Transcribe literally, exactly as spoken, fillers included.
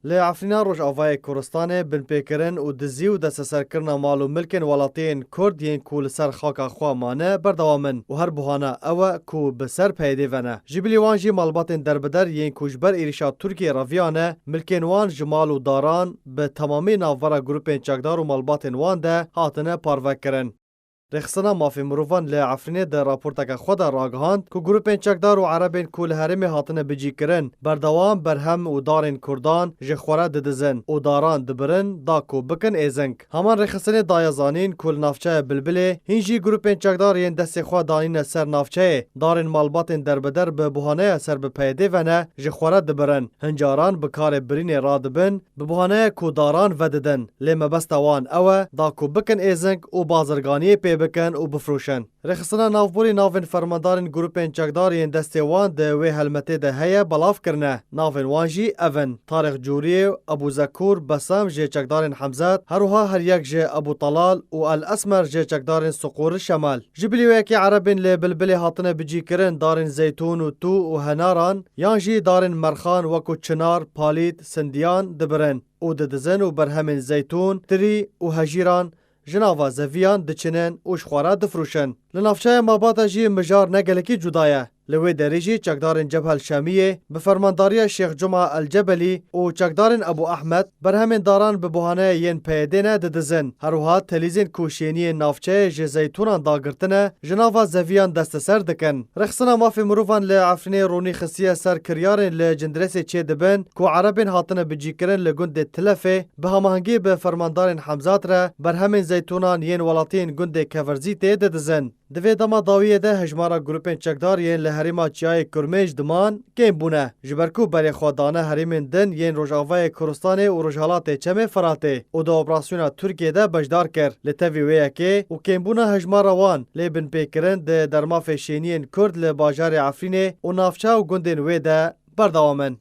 Li Efrîna Rojavayê Kurdistanê binpêkirin û dizî û desteserkirina mal û milkên welatiyên Kurd yên ku li ser xaka xwe mane berdewam in û her buhana ew e ku bi ser P Y D'ê ve ne. Ji bilî wan jî malbatên derbider yên ku ji ber êrîşa Tirkiyê reviyane, milkên wan ji mal û daran bi temamî navbera grûpên çekdar û malbatên wan de hatine parvekirin. Rêxistina Mafê Mirovan li Efrînê di raporteke xwe de ragihand ku grûpên çekdar û erebên ku li herêmê hatine bicîkirin, berdewam berhem û darên Kurdan ji xwe re didizin û daran dibirin da ku bikin êzing. Heman rêxistinê daye zanîn ku li navçeya Bilbilê hîn jî grûpên çekdar yên destê xwe danîne ser navçeyê, darên malbatên derbeder bi buhaneya ser bi P Y D'ê ve ne ji xwe re dibirin. Hin caran bi karê birînê radibin, bi buhaneya ku daran vedidin, lê mebesta wan ew e da ku bikin êzing û bazirganiyê pê bikin û bifroşin. Rêxistina navborî navên fermandarên grûpên çekdar yên destê wan di wê helmetê de heye belav kirine. Navên wan jî ev in: Tarîx Cûriyê, Ebû Zekûr, Besem jê çekdarên Hemzet, her wiha her yek ji Ebû Telal û El Esmer jê çekdarên Siqûr Şemal. Ji bilî wê yekê erebên li Bilbilê hatine bicîkirin darên zeytûn û tû û henaran, yan jî darên merxan wekû çinar, palît, sindiyan dibirin û didizin û berhemên zeytûn, tirî û hejîran ji nava zeviyan diçinin û ji xwe re difroşin. Li navçeya Mabata jî mijar ne gelekî cuda ye. Li wê derê jî çekdarên Cebhel Şamiyê bi fermandariya Şêx Cuma El Cebelî û çekdarên Ebû Ehmed berhemên daran bi buhaneyê yên P Y D'ê ne didizin. Her wiha telîzên ku şêniyên navçeyê ji zeytûnan dagirtine, ji nava zeviyan desteser dikin. Rêxistina Mafê Mirovan li Efrînê ronî xistiye ser kiryarên li Cindirêsê çêdibin ku erebên hatine bicîkirin li gundê Tilefê bi hamahengî bi fermandarên Hemzat re berhemên zeytûnan yên welatiyên gundê Keverzîtê didizin. Di vê dema dawiyê de hejmara grûpên çekdar yên li herêma Çiyayê Kurmêj diman kêm bûne, ji ber ku berê xwe dane herêmên din yên Rojavayê Kurdistanê û Rojhalatê Çemê Firatê û di operasyona Tirkiyê de beşdar kir. Li tevî wê yekê û kêmbûna hejmara wan lê binpêkirin di dermafê şêniyên Kurd li bajarê Efrînê û navçe û gundên wê de berdewam in.